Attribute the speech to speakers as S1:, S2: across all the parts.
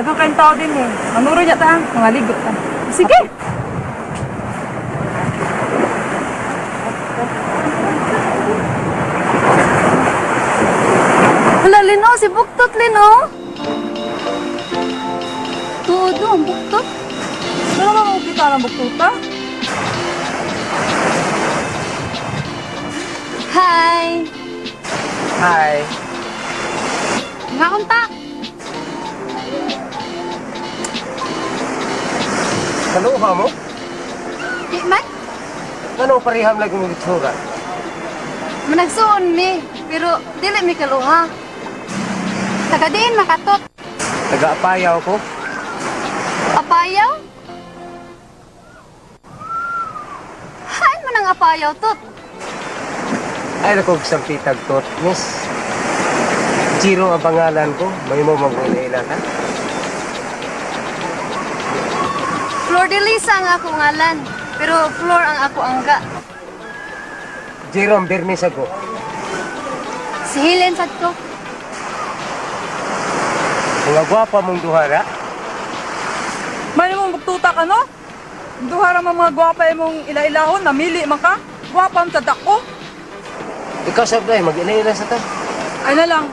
S1: Daghang kayong tao din eh. Manuro niya ta, mga ligo ta.
S2: Sige.
S3: Hala, Lino, si Buktot, Lino. Tuod, no, ang Buktot.
S1: Wala ba mo kita ng buktuta?
S3: Hi!
S4: Hi.
S3: Nga unta.
S4: Kaluha mo?
S3: Di man,
S4: Ano pareham lagi mong itsura?
S3: managsuon mi, pero dili mi kaluha. Taga diin makatot.
S4: Taga-apayaw ko.
S3: Apayaw? Hain mo nang apayaw, Tot.
S4: Ay, naku, sampitag tot, miss. Jiro ang pangalan ko. May mo mag-unaila ka.
S3: Flor de Lisa ang ako ngalan, pero Flor ang ako angga.
S4: Jiro ang birmis ako.
S3: Si Helen sad ko.
S4: Mga gwapa mong duhara.
S1: May mong buktuta ka no? Duha ra man mga gwapa imong ila-ilahon, namili man ka. Gwapa man sa dako.
S4: Ikaw sabay, mag-inaila sa ta.
S1: Ay na lang,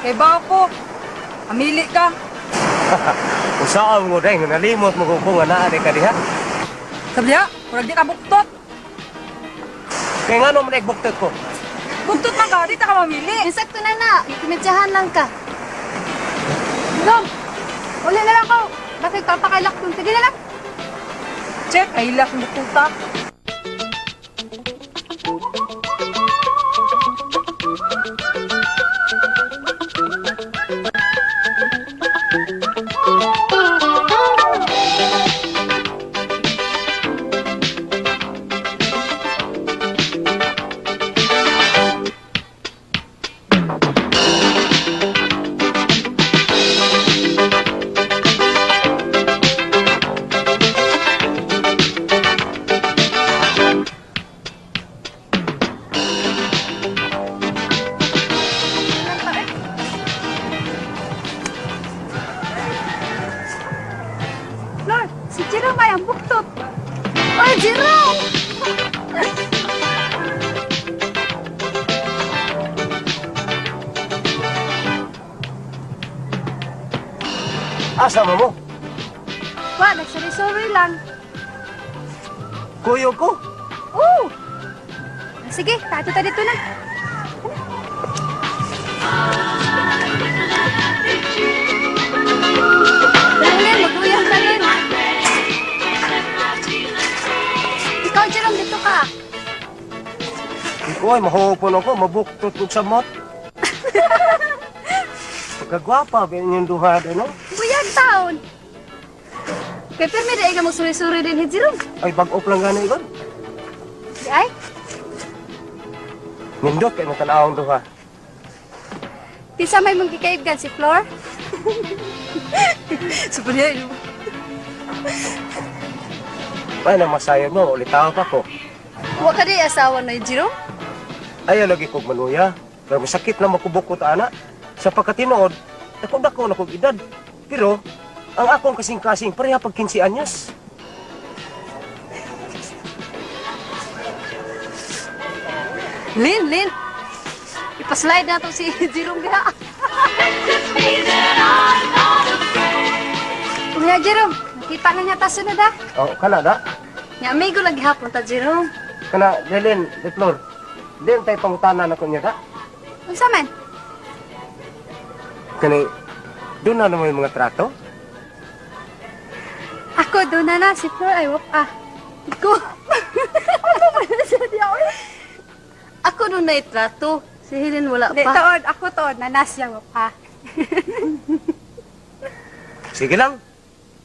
S1: kay ba ko? Amili ka.
S4: Usaan mo dahil, nalimot mo kung nga naa ka diha.
S1: Sabi niya, murag di ka buktot.
S4: Kaya nga naman nagbuktot ko.
S1: Buktot man ka, di ta ka mamili.
S3: Insakto na na, ikumedyahan lang ka.
S2: Dom, uli na lang ko. Bakit papakailak dun? Sige na lang.
S1: Check, ay ilak ng buktuta.
S2: Flor, si Jerome ay ang buktot.
S3: Oy, Jerome!
S4: Asa mo mo?
S2: Wa, nagsuri-suri lang.
S4: Kuyo ko.
S2: Oo. Sige, tato ta dito na.
S3: Helen, maguyang ka rin.
S2: Ikaw, Jerome, dito ka.
S4: Ikaw ay mahuhupon ako, mabuktot kong samot. Pagkagwapa, ba yung duha doon, no?
S3: Buyag taon. Kay pirmi di ay ka magsuri-suri din hi Jerome.
S4: Ay, bag-op lang gano'n ikon.
S3: Di ay?
S4: Nindot kayo mong tanawang duha.
S2: Tisa may mong gikaibgan si Flor.
S1: Sabi niya,
S4: Ay, namasayod mo, ulitaw pa ko.
S3: Wa ka di asawa na Jerome.
S4: Ayaw lagi kog manuya. Pero masakit na makubukot, ana. Sa pagkatinood, dako-dako na kog edad. Pero, ang akong kasing-kasing, pareha pag 15 anyos.
S3: Lin, Lin. Ipaslide na to si Jerome diha.
S2: Unya, Jerome, nakita na niya ta sunod ah.
S4: Oh, kana na.
S3: Nya amigo lagi hapon ta Jerome.
S4: Kana, Lelen, Letlor. Di na tayo pangutanan ako niya, da.
S2: Unsa man?
S4: Kani, doon na naman yung mga trato.
S2: Ako doon na na si Flor ay wap ah.
S3: Ko. Ako doon na itrato. Si Helen wala
S2: Di
S3: pa.
S2: taod, ako taod na nasya wap ah.
S4: Sige lang.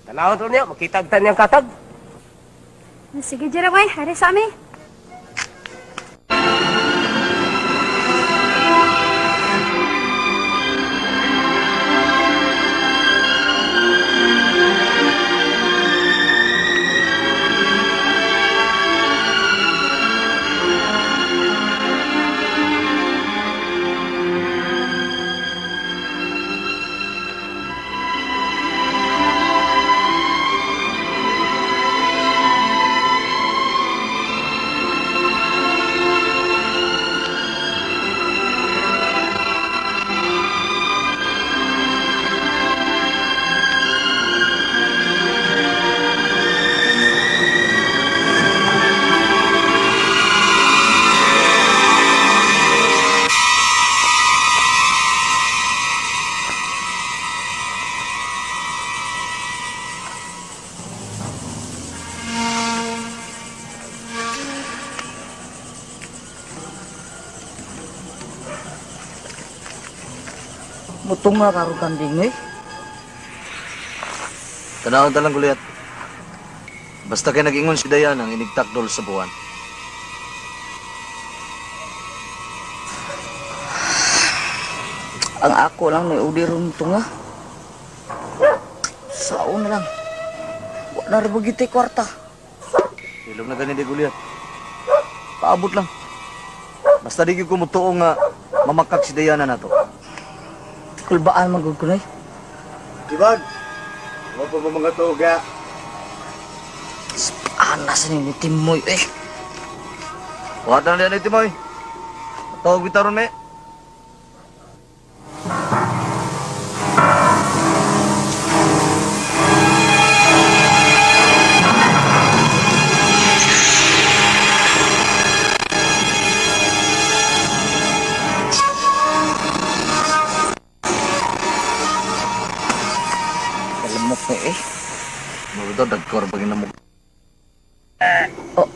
S4: Tanawon to niya, makita ang niyang katag.
S2: Sige, Jerome ay, hari sa amin.
S5: Mutong nga karon kanding eh.
S6: Tanawon talang gulyat. Basta kay nag-ingon si Dayan ang inigtakdol sa buwan.
S5: Ang ako lang may uli ron tunga. Sao na lang. Wa na rin bagitay kwarta.
S6: Ilog na gani di gulyat. Paabot lang. Basta di gyud ko mutuo nga mamakak si Dayana nato.
S5: Kulbaan man gud ko nay.
S7: Tibag! Wa pa ba mga tuga?
S5: Anas ni Timoy eh.
S6: Wa na ni Timoy. Tawag bitaw ron me.
S5: Kalamok na eh.
S6: Muro daw dagkor pag inamok.
S5: Oh.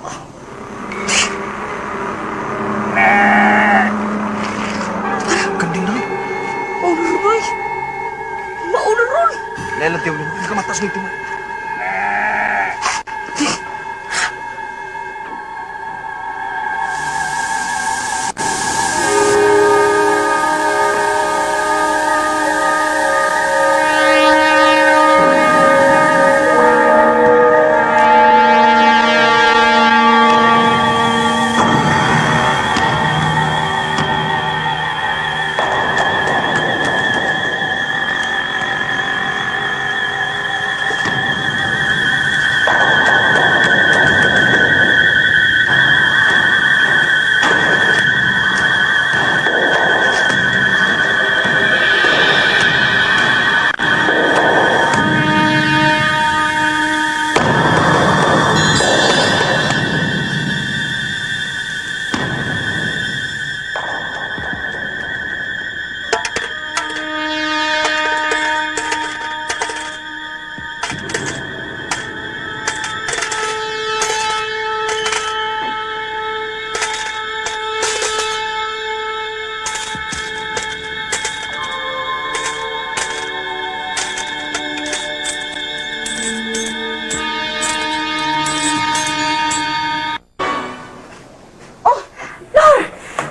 S6: Kanding na.
S5: Mauna ron eh. Mauna ron.
S6: Lelo tiyo ni kamatas ni Timoy.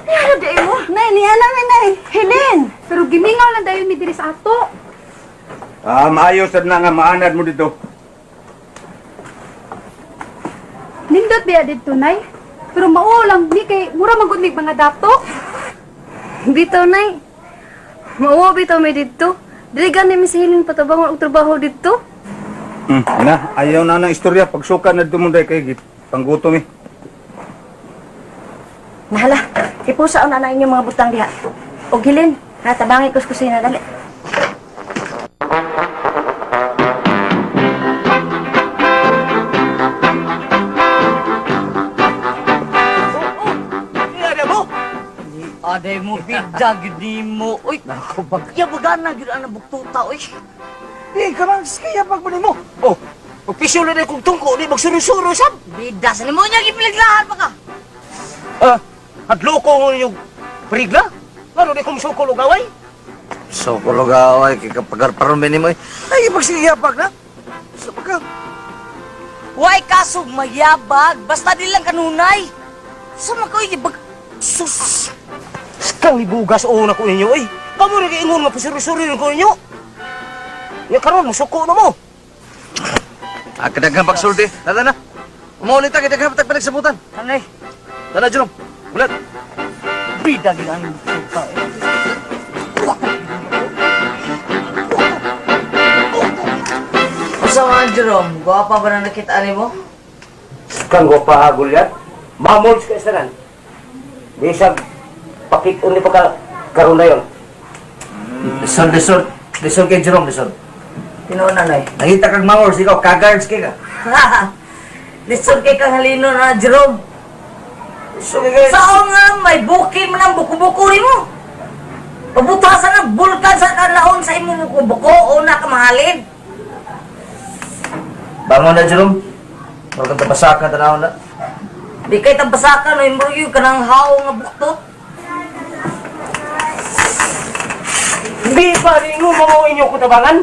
S3: Ano di mo? Nay, niya namin, nay. Helen!
S2: Pero gimingaw lang dayon mi diri sa ato.
S7: Ah, maayo sad na nga maanad mo dito.
S2: Nindot biya didto nay. Pero mao lang ni kay mura man gud mig mga dato.
S3: Bitaw, nay. Mauwa bitaw may didto. Dili gani mi si Helen patabangon og trabaho didto.
S7: Na, ayaw na ng istorya. Pagsuka na dito mo dahil kay git. Panggutom eh.
S8: Nahala, ipusa na na inyong mga butang diha. O gilin, natabangi ko sa kusina, dali.
S4: Iya mo.
S5: Aday mo bida gid nimo. Uy,
S4: Nako bag.
S5: ya bagana gid ang buktuta uy.
S4: Eh, kamang kaya pag mo. Oh, magpisyo na kong tungko, di magsurusuro sab.
S5: Bida sa nimo nya gipiliglahan pa ka.
S4: Ah, hadloko ko yung prigla. Ngano di kong sukol og away?
S6: So kulog away kay kapagar paron ni mo. Ay ipagsigiyapag na. Sa pagka
S5: Way kaso mayabag, basta di lang kanunay. Sama ko gibag sus.
S4: Kang ibugas o na ko ninyo eh. Kamo ra ingon nga pasurusuro ko ninyo. Ya karon musuko na mo.
S6: Ah, kadaghang pagsulti. Nada na. Umuulit ta kay daghang patag panagsabutan.
S5: Kanay,
S6: Tana Jerome. Ulat.
S5: bida gid ang buktuta. Eh. Usa man Jerome, gwapa ba na nakita nimo?
S4: Kang gwapa yan. Mamol sa kasanan. Bisag pakit-on ni pa ka karon na yon.
S6: Lisod, lisod. Lisod kay Jerome, lisod.
S5: Tinuon na nay.
S6: Nakita kag mangors, ikaw, kagards kay ka.
S5: Lisod kay kang halino na Jerome.
S6: Lisod kay
S5: Saan nga may bukid man ang buko-buko nimo? Pabutasan ang bulkan sa kanlaon sa imong buko-buko o na kamahalin.
S6: Bangon na, Jerome. Huwag kang tabasakan, tanaw na.
S5: Di kay tabasakan o imbrugyo ka ng haw nga buktot.
S4: Di pa rin mo mga inyo kutabangan?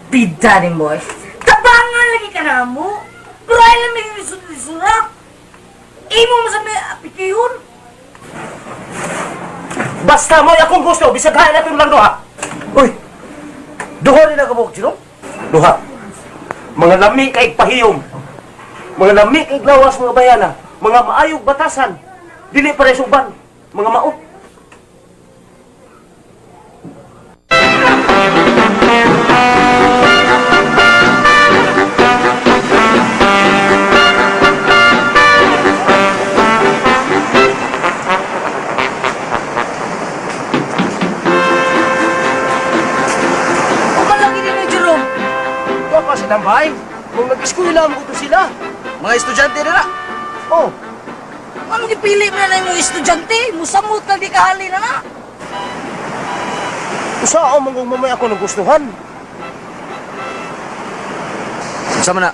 S5: Bida ni mo eh. Tabangan lagi ka na mo. Pero ay lang may lisod-lisura. Imo mo sa may apikihon.
S4: Basta mo'y akong gusto, bisag hain natin lang duha.
S6: Uy! Duha rin na kabuk, Jerome.
S4: Duha. Mga lami kay pahiyom. Mga lami kay lawas mga bayana. Mga maayog batasan. Dili pare uban. Mga mao.
S5: Uman lagi din ni Jerome.
S4: Wa pa sa dambay. Kung nag-eskwela mo to sila.
S6: Mga estudyante nila.
S4: Oh,
S5: Ano gipili mo na yung estudyante? Musamot na di kahali na na.
S4: usa ang mga mamay ako nagustuhan.
S6: Unsa man na?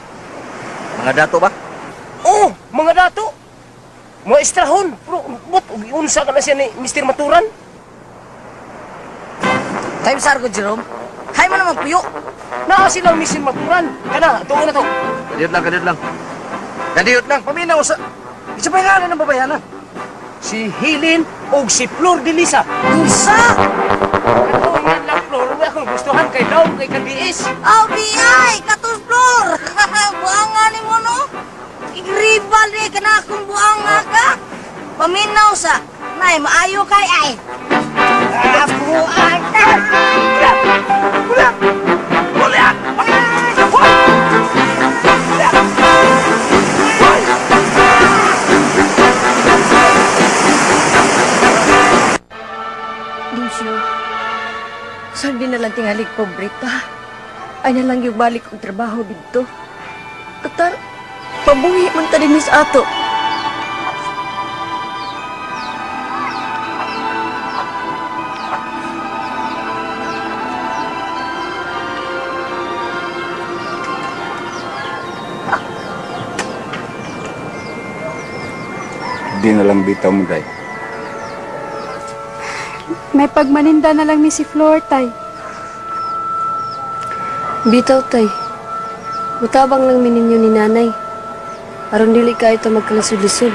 S6: Mga dato ba?
S4: Oh, mga dato. Mga estrahon. Pero, but, unsa ka na siya ni Mr. Maturan?
S5: Time sar ko, Jerome. Hay mo naman puyo.
S4: Naa silang Mr. Maturan. Kana, tuon na to.
S6: Kadiyot lang, kadiyot lang. Kadiyot lang, paminaw sa... Isa pa yung ngalan ng babayana.
S4: Si Helen o si Flor de Lisa.
S5: Unsa?
S4: Katong yan lang, Flor. May akong gustuhan kay Daw, kay Kadiis.
S5: Aw, di ay! Katos floor! Buanga ni mo, no? Igribal di ka na akong buanga ka. Paminaw sa. Nay, maayo kay ay. Ako ang...
S3: Lucio, saan din na lang tingalig pobre ta? Ay na lang yung balik og trabaho dito. Total, pabuhi man ta din sa ato.
S7: Di na lang bitaw mo, day.
S2: May pagmaninda na lang mi si Flor, tay.
S3: Bitaw, tay. Mutabang lang mi ninyo ni nanay. Aron dili kayo ito magkalisod-lisod.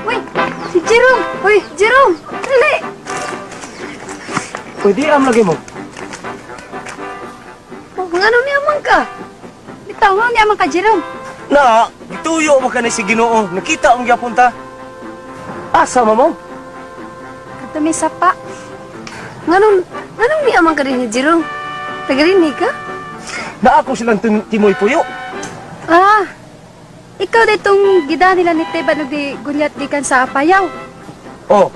S2: Uy, si Jerome! Uy, Jerome! Dali!
S4: Pwede am lagi mo.
S3: Oh, ngano niya man ka?
S2: Bitaw, nga niya man ka, Jerome.
S4: Na, gituyo mo ka na si Ginoo. Nakita ang gyapon ta. Asa mo mo?
S2: Kadto mi sapa.
S3: Nganong, nganong niya man ka rin ni Jerome? Tagarini ka?
S4: Na ako silang timoy puyo.
S2: Ah, ikaw ditong gida nila ni Teban og di gulyat gikan sa Apayaw.
S4: Oh,